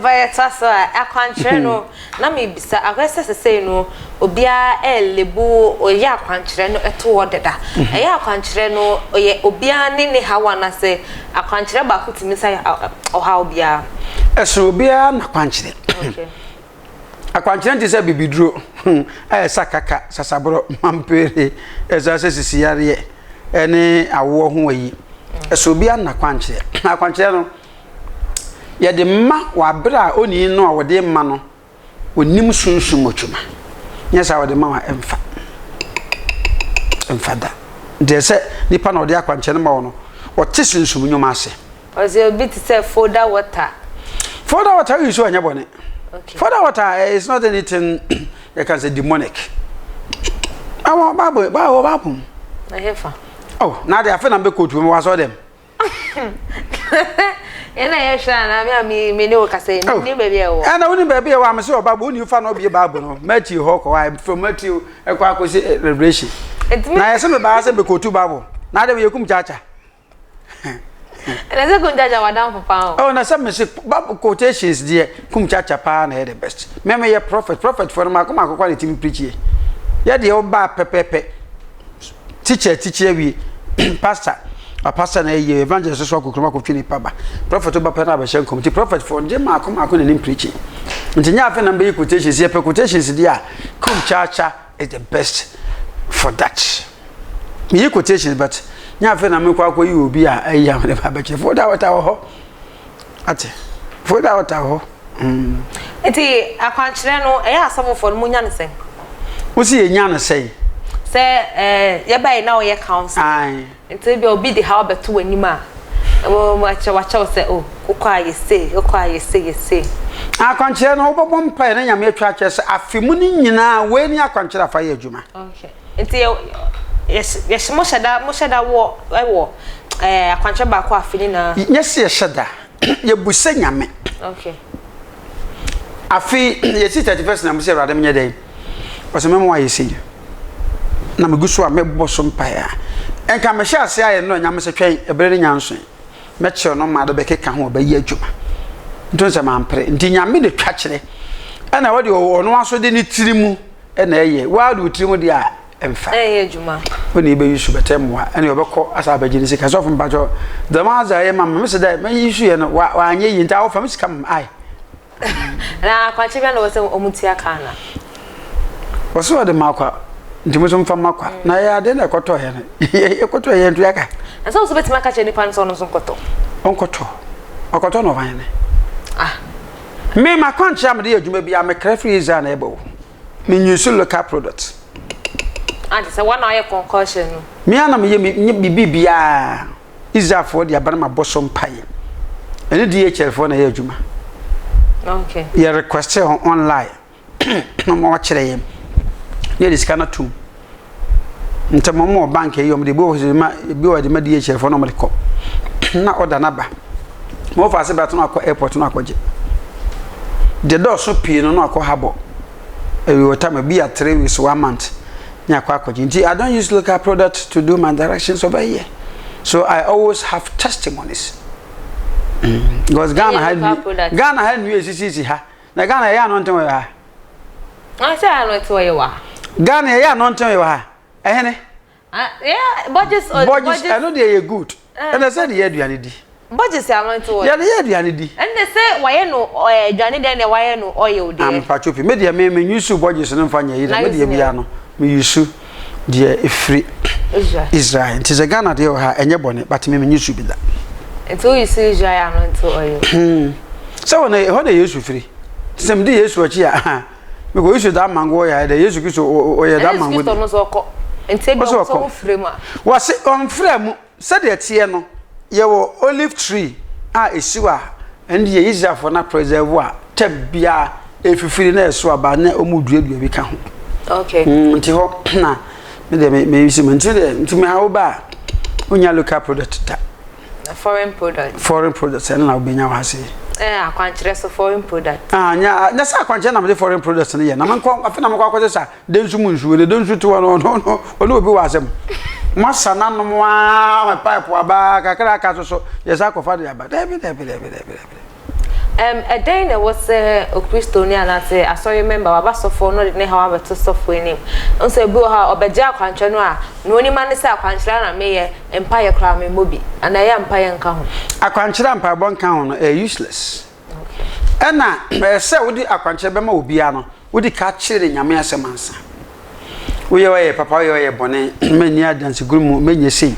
Papa yɛtoa so a, akwankyerɛ no na mebisa, akɔyɛ sɛ sesei no obiara ɛɛlebu ɔyɛ akwankyerɛ no to hɔ deda. Ɛyɛ akwankyerɛ no ɔyɛ obiara ne ne haw anaasɛ akwankyerɛ baako tumi sa ɔhaw biara? Ɛsono obiara n'akwankyerɛ. Okay. Akwankyerɛ nte sɛ bibiduro a ɛsa kaka, sasaborɔ, mampere, ɛsa sɛ sisiyareɛ ɛne awoɔ ho ayi. Ɛsono obiara n'akwankyerɛ. Akwankyerɛ no Yɛde ma wɔ abere a onii no a wɔde ma no onim sunsum mu adwuma. Nyɛ saa wɔde ma wa ɛmfa. Ɛmfa da. Nti ɛsɛ nipa na ɔde akwankyerɛ no ma wɔ no, ɔte sunsum nnwuma ase. Ɔsɛ obi te sɛ folder water. Folder water yi so ɛnyɛ bɔne. Okay. Folder water eh, is not anything yɛ kan sɛ demonic. Awɔ Bible, Bible, Bible. Ɛyɛ fa. Oh, na de afe na mbɛ kootu mu wasɔ dɛm. Yɛn na yɛhwɛ anaa me a me me ne wo kasa yi Oh. menim baabi a ɛwɔ. Ɛna wonim baabi a ɛwɔ a mese wɔ Bible wonni fa na ɔbie Bible no Matthew hɔ kɔ hɔ from Matthew ɛkɔ akɔsi eh, Revelation. Ɛtumi Na yɛsɛ mebaa sɛ mekɔtu Bible na ade yɛkum kyaakya. ɛna sɛ kunkyakya w'adamfo paa o. Oh, na sɛ mese Bible quotations deɛ kum kyaakya paa na ɛyɛ the best. Me meyɛ prophet prophet foɔ no maako maako kɔ na ɛtumi preach yɛ. Yɛ deɛ wobaa pɛpɛpɛ. Teacher tikyi awie, pastor apastor na ɛyɛ evangelist so akɔ kurom akɔtwe nipa ba prophet ba pɛ na abɛhyɛ nkɔm nti prophet fo gye maako maako na nim preaching nti nyɛ afei na mbɛyi quotations yɛpɛ quotations deɛ a kum chacha is the best for that meyi quotations but nyɛ afei na mekɔ akɔyi obi a ɛyi amene ba bɛkyerɛ fo da wɔta wɔ hɔ Ate? Fo da ɔta hɔ. Mm. Nti akwankyerɛ no, ɛyɛ asɔfofoɔ no, monya no sɛn? Wo se yɛnya no sɛn? Sɛ eh, yɛbae na woyɛ council. Ae. Nti ebi obi de haw bɛto w'anim a, wakyɛ wakyɛ wo sɛ, oh, wokɔ a yɛ sei, wokɔ a yɛ sei, yɛ sei. Akwankyerɛ no, wobɛbɔ mpaeɛ na Nyame atwa akyerɛ sɛ afe mu no nyinaa wei ne akwankyerɛ a fa yɛ adwuma. Okay. Nti yɛ yɛ mo hyɛ da mo hyɛ da wɔ wɔ ɛɛ akwankyerɛ baako afe nyinaa. Nyɛ sɛ yɛhyɛ da yɛbu sɛ nyame. Okay. Afe yɛsi 31st na mo sɛ awurade menyɛ dɛn ɔsɛ mɛma wayɛ sei na megu so a mɛbɔ so mpaeɛ a nka mehyɛ ase ayɛ no nyame sɛ twɛn ɛberɛ no nya nsoe mɛkyerɛ no ma de bɛkeka ho ɔbɛyɛ adwuma nto sɛ mampere nti nyame na twa kyerɛ ɛna wɔde ɔno aso de ne tiri mu na ɛyɛ waa de wo tirim deɛ a ɛmfa. Ɛnyɛ adwuma. Wo na yɛbɛyi su bɛtɛ mmoa ɛne ɔbɛkɔ asa abɛgye ne sika sɔfo mpakyɛ dɛm adze a ɛyɛ ma me sɛ dɛ mɛyi su yɛ no wa wanyɛ yie nti awɔfa me sika ma ae. Na akwankyerɛ bia na wɔ sɛ ɔmo tua kaa na. Wɔsɛ ɔde ma kwa nti mo nso mfa ma kwa na yɛ ade na ɛkɔtɔ yɛ no yɛkɔtɔ yɛ ntua ka. Na sɛ wo nso bɛtumi aka kyerɛ nipa no sɛ ɔno nso nkɔtɔ. Ɔnkɔtɔ ɔkɔtɔ na ɔban ne. Ah. Me m'akwankyerɛ a mede yɛ adwuma biara mekra firi Israel na ɛba o. Me use local product. Ah, te sɛ wɔn a wɔyɛ concoction no. Me ara na meyɛ me nye biribi biara. Israelfoɔ de aba na mabɔ so mpaeɛ. Ɛne DHL foɔ na ɛyɛ adwuma. Okay. Yɛ request on online. na ɔma wakyerɛ yɛn na yɛde sika no atom nti mo wɔ bank yi wɔn de ebi wɔ hɔ ma ebi wɔ de ma DHL fo na wɔn de kɔ na ɔda n'aba mo fa ase bɛtɔ na akɔ airport na akɔgye deɛ dɔɔso pii no na akɔ habɔ ebi wɔ tam ebi yɛ 3 weeks 1 month na akɔ akɔgye nti I don't use local product to do my directions over here so I always have testimonies because Ghana ha Ghana ha nua esisisi ha. Na Ghana yɛyɛ ano nten wɔ ha. Ah, sɛ ano nten wɔ yɛ wɔ ha. Ghana yɛyɛ ano nten wɔ ha. Ɛhene. Ah, yeah, Borges. Oh, Borges, ɛno deɛ yɛ good. Eh. Ɛna sɛ de yɛ aduane di. Borges ano nten wɔ. Yɛde yɛ aduane di. Ɛnna sɛ wɔyɛ no eh, aduane deɛ na wɔayɛ no oil deɛ. Ampatwo pi. Me deɛ me me nyusu Borges no mfa nyɛ yi da. Me deɛ bia no me yusu deɛ efiri Israel. Nti sɛ Ghana deɛ wɔ ha ɛnyɛ bɔne but me me nyusu bi da. Nti wo yusu Israel ano nti oil. Hmm. Sɛ wɔ na ɛhɔ na Yesu firi. Nti sɛ medi Yesu akyi a mekɔ Yesu da mango yɛ dɛ Yesu Kristo ɔyɛ da mango. Yesu Kristo no so ɔkɔ. Nti ebi ɔsɛ ɔfrɛ mu a. Wɔse ɔmfrɛ mu. Sɛdeɛ ɛteɛ no, yɛwɔ olive tree a ɛsi hɔ a, ɛno deɛ Israelfoɔ no aprɛsɛɛvo a tɛm biara ɛfifiri na ɛso aba na wɔn duadua bi ka ho. Okay. Nti hɔ na me deɛ me me si mu nti deɛ nti me ha wo ba a wonya local product da. Foreign product. Foreign product ɛno na wobɛnya wɔ ha sei. Eh, akwankyerɛ so foreign product. Ah, nya na sɛ akwankyerɛ na mede foreign product no yɛ na menkɔ afei na mekɔ akɔgye sa Densu mu nsuo no, densu te hɔ no, ɔno no, ɔne obi wɔ asɛm. Moasa n'anom ara ma pipe aba kakra aka so so, yɛsan akɔfa de aba. Dabi, dabi, dabi, dabi, dabi. Ɛm, ɛdɛn na ɛwɔ sɛ Okristoni anaasɛ asɔre mɛmba waba sɔfoɔ na ɔde ne haw abɛto sɔfoɔ anim? Wohu sɛ obi wɔ hɔ a, ɔbɛgye akwankyerɛ no a, nea onim ara ne sɛ akwankyerɛ ara na meyɛ, mpaeɛ koraa memmɔ bi. Anaa ɛyɛ a mpaeɛ nka ho? Akwankyerɛ a mpaebɔ nka ho no, ɛyɛ useless. Ɛna ɛyɛ sɛ wode akwankyerɛ bɛma obiara no, wodi ka kyerɛ no Nyame asɛm ansa. Woyɛ ɔyɛ papa, woyɛ ɔyɛ bɔne, mɛnni adanseguru mu, mɛnyɛ sei.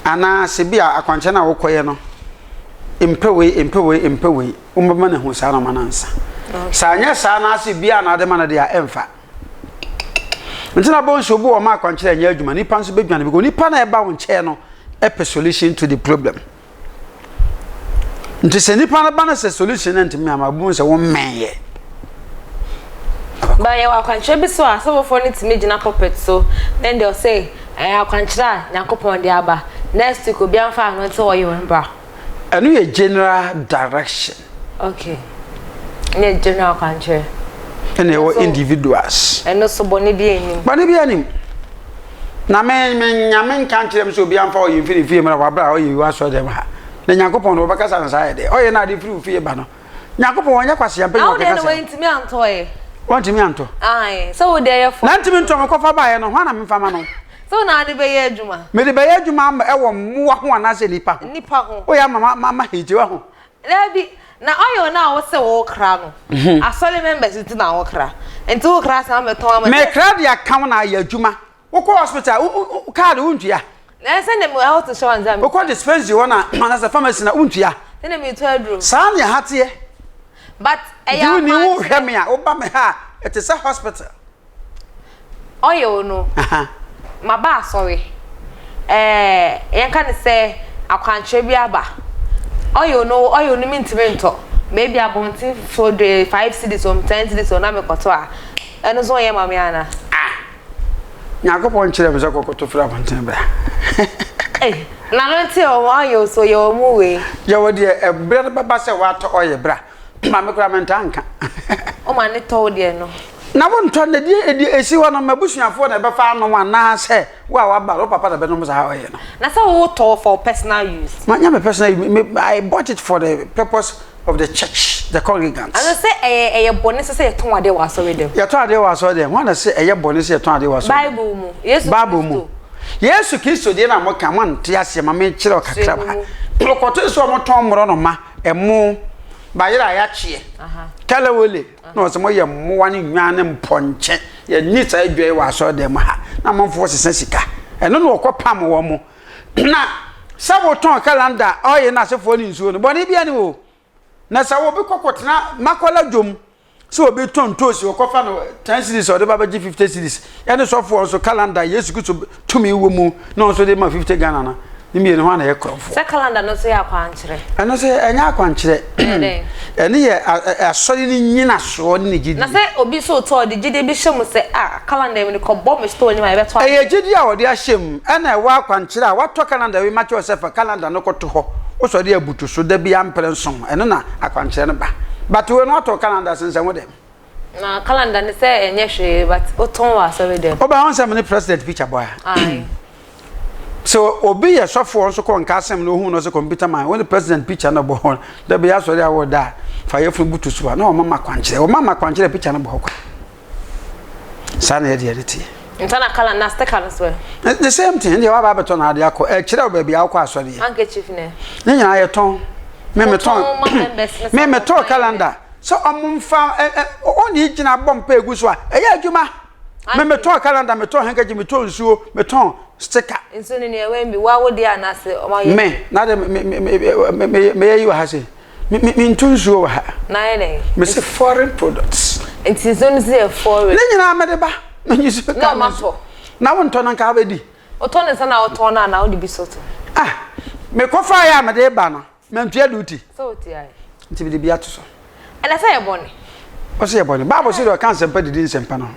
Anaa sɛ bi a akwankyerɛ no a wokɔyɛ no, mpɛ wei, mpɛ wei, mpɛ wei, wobɛma no ahu saa nɔɔma no ansa. Sɛ anyɛ saa na ase biara na ade ma no deɛ a, ɛmfa. Nti na bɔ nso obi wɔ ma akwankyerɛ nyɛ adwuma, nipa nso bɛdwane because nipa na ɛba wo nkyɛn no ɛpɛ solution to the problem. Nti sɛ nipa no ba no sɛ solution no ntumi ama bu sɛ wo mmɛn yɛ. Ba yɛwɔ akwankyerɛ bi so a asɔfofoɔ no tumi gyina pulpit so na ɛnde ɔse ɛyɛ akwankyerɛ a Nyankopɔn de aba. Next week obiara mfa anointing oil mbra. Ɛno yɛ general direction. Okay. Ɛnyɛ general akwankyerɛ. Ɛna ɛwɔ individuals. Ɛno so bɔne bi anim. Bɔne bi anim. Na me me nyame nka nkyerɛ m sɛ obi amfa ɔyɛ mfiri fie mmra wabra a ɔyɛ yiwa asɔre dɛm ha. Na Nyankopɔn no wɔbɛkasa no saa yɛ dɛ. Ɔyɛ na ade firi wo fie ba no. Nyankopɔn ɔnyɛ kwasea mpɛ nyɛ ɔkeka sɛ. Wɔntumi antɔ ɛ. Wɔntumi antɔ. Ae, sɛ wo deɛ yɛ fɔ. Na ntumi ntɔ mekɔfa baeɛ no, hwan na memfa ma no? Sɛ wo na ade bɛyɛ adwuma. Mede bɛyɛ adwuma ama ɛwɔ mmoa ho anaasɛ nnipa ho. Nnipa ho. Woyɛ ama ma ma ma hate wa ho. Dabi, na oil no a wose wokra no, asɔre members nti na wokra. Nti wokra san bɛtɔn ama. Mekra de aka wo na ayɛ adwuma. Wokɔ hospital, wo wo card wontua. Na sɛ na me health insurance a. Wokɔ dispensary hɔ na anaasɛ pharmacy na wontua. Sɛ na metɔ aduro. Saa na ɛha teɛ. But ɛyɛ akwankyerɛ. Nti wonni wohwɛ me a, woba me ha a, ɛte sɛ hospital. Oil no, maba asɔre, ɛɛ yɛnka no sɛ akwankyerɛ bi aba, oil no oil no mentumi ntɔ, maybe abɔnten so de five cedis or ten cedis or na mekɔtɔ a, ɛno nso ɔnyɛ ma me ana? Ah! Nyankopɔn nkyerɛ me sɛ kɔkɔtɔ firi abɔnten bra. Ei, na no nti ɔmo oil so yɛ ɔmo wei. Yɛwɔ deɛ ɛberɛ no bɛba sɛ woatɔ oil bra. Maame koraa mentaa nka. Wo ma ne tɔ wo deɛ no. Na wontɔ na deɛ ɛdi ɛsi hɔ no m'abusuafoɔ na ɛbɛfa anom anaasɛ wo a waba no wo papa na ɛbɛnom saa ɔyɛ no. Na sɛ wo tɔ for personal use. Ma nyɛ me personal use me I bought it for the purpose of the church the congregants. Ano sɛ ɛyɛ ɛyɛ bɔne sɛ sɛ yɛtɔn adeɛ wɔ asɔre dɛm. Yɛtɔn adeɛ wɔ asɔre dɛm hwan na sɛ ɛyɛ bɔne sɛ yɛtɔn adeɛ wɔ asɔre dɛm. Bible mu Yesu Kristo. Bible mu Yesu Kristo deɛ na mo ka mo nte aseɛ ma me kyerɛ kakra ba. Kɔtɔ sɛ wɔn tɔn mmorɔnoma ɛmo bayerɛ a yɛakyeɛ kalawole na ɔsɛ moyɛ mmoa ne nnwan ne mpɔnkye yɛnni saa adwa yi wɔ asɔredan mu ha na amanfoɔ sesa sika ɛno na ɔkɔ pam wɔn mo na sɛ wotɔn kalanda ɔyɛ no asefoɔ ne nsuo no bɔne bia ne o na sɛ obi kɔkɔtena makɔla dwom sɛ obi tɔn ntoosi ɔkɔfa no ten cedis ɔde ba bɛgye fifty cedis ɛne sɔfoɔ nso calendar yesu kristo tumi wɔ mu na ɔnso de ma fifty ghana no ne mmienu ho ana yɛ korɔmfoɔ. Sɛ calendar no nso yɛ akwankyerɛ. Ɛno nso ɛnyɛ akwankyerɛ. Ɛne yɛ asɔre no nyinasoɔ ne ne gyidie. Na sɛ obi nso retɔ ɔde gyidie bi hyɛ mu sɛ ah calendar yi mede kɔbɔ me store anim a yɛbɛtɔ adeɛ. Ɛyɛ gyidie a ɔde ahyɛ mu ɛna ɛwɔ akwankyerɛ a watɔ calendar wei ma kyerɛ sɛ fa calendar no kɔto hɔ wosɔre abutu so da biara mprɛ nson ɛno na akwankyerɛ no ba but wei no watɔ calendar sensɛn wo dɛm. Na calendar no sɛ ɛnyɛ hwee but wotɔn wɔ asɔre dɛm. Wobɛ ho sɛ me ne president picture bɔ a. Aye. Sɛ obi yɛ sɔfoɔ nso kɔ nka asɛm na ohun no sɛ computer man wo ne president picture no bɔ hɔ da bi asɔre a wɔda a fa yɛfunu butu so a na wɔma ma kwankyerɛ wɔma ma kwankyerɛ picture no bɔ hɔ kwa. Saa na yɛde yɛde teɛ. Nta na kala na sticker no so ɛ. The same thing deɛ waba abɛtɔ na ade akɔ ɛkyerɛ wo baabi a wokɔ asɔre yɛ. Handkerchief nɛ. Ne nyinaa yɛtɔn. Me metɔn me metɔn calendar sɛ ɔmo nfa ɛ ɛ ɔne gyina bɔ mpa egu so a ɛyɛ adwuma. Me metɔn calendar metɔn handkerchief metɔn nsuo metɔn sticker. Nsuo no nea ɛwɛn bi wa wo deɛ anaasɛ ɔmo ayɛ. Me na de me me me me me yɛ yi wɔ ha se. Me me me ntu nsuo wɔ ha. Na ayɛ dɛn? Me se foreign products. Nti nsuo no si yɛ foreign. Ne nyinaa me de ba. Me nyi so ka. Na ɔma tɔ. Na wo ntɔ no nka abɛdi. Wotɔ ne nsa na wotɔn no anaa wode bi so to? Ah, me kɔ fa yɛ a me de ba no, mantua duty. Sɛ wotua yɛ. Nti me de bi ato so. Ɛna sɛ yɛ bɔne. Ɔsɛ yɛ bɔne. Bible sɛ deɛ ɔka nsɛmpa didi nsɛmpa no ho.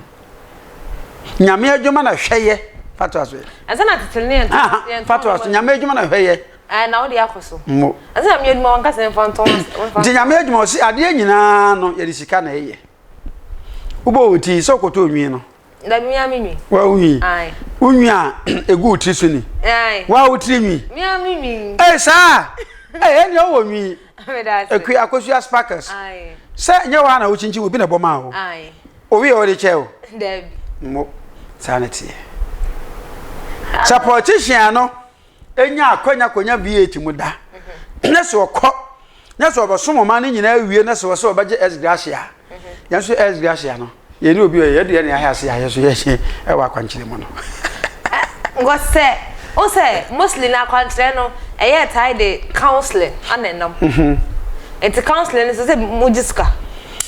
Nyame adwuma na hwɛ yɛ. Fa to aso yɛ. Ɛsɛ na tete ne yɛn tɔn. Fa to aso. Nyame adwuma na hwɛ yɛ. Ɛɛ na wode akɔ so. Mo. Ɛsɛ nyame adwuma wɔn kasa nfa ntɔn. Nti nyame adwuma ɔsi adeɛ nyinaa no yɛde sika na ɛyɛ. Wobɔ wo ti sɛ ɔkɔtɔ onwi no. Dabi mi ami nwi. Wa wo nwi. Ayi. Wo nwi a egu wo tiri so ni. Ayi. Wa wo tiri nwi. Mi ami nwi. Ee saa. Ee ɛnni ɔwɔ nwi. Akua Akosua Sparkles. Sɛ nyɛ waa na wokyinkyin obi na ɛbɔ maa wo. Owi a wɔde kyɛ wo. Mo saa na teɛ. Sɛ politician no enya akwanya konya V8 mu da na sɛ ɔkɔ na sɛ ɔbɛsom ɔman no nyinaa wie na sɛ ɔsɛ ɔbɛgye ex gratia yɛn nso ex gratia no yɛn ne obi ɔyɛ yɛde yɛn ahɛ ase ayɛ so yɛhyɛ ɛwɔ akwankyerɛ mu no. Nkɔ sɛ o sɛ mostly na akwankyerɛ no ɛyɛ tae de counseling ana ɛnam mhm. nti counseling no sɛ sɛ mo gye sika.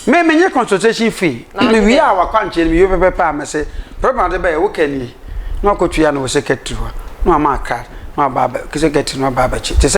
Me me nye consultation fee. Me wie a wakwankyerɛ no me wie pɛpɛpɛ a me se problem ade bɛyɛ wo ka nie na wakɔtua no wɔ secretary hɔ na wama card na waba abɛ secretary na waba abɛkye te sɛ.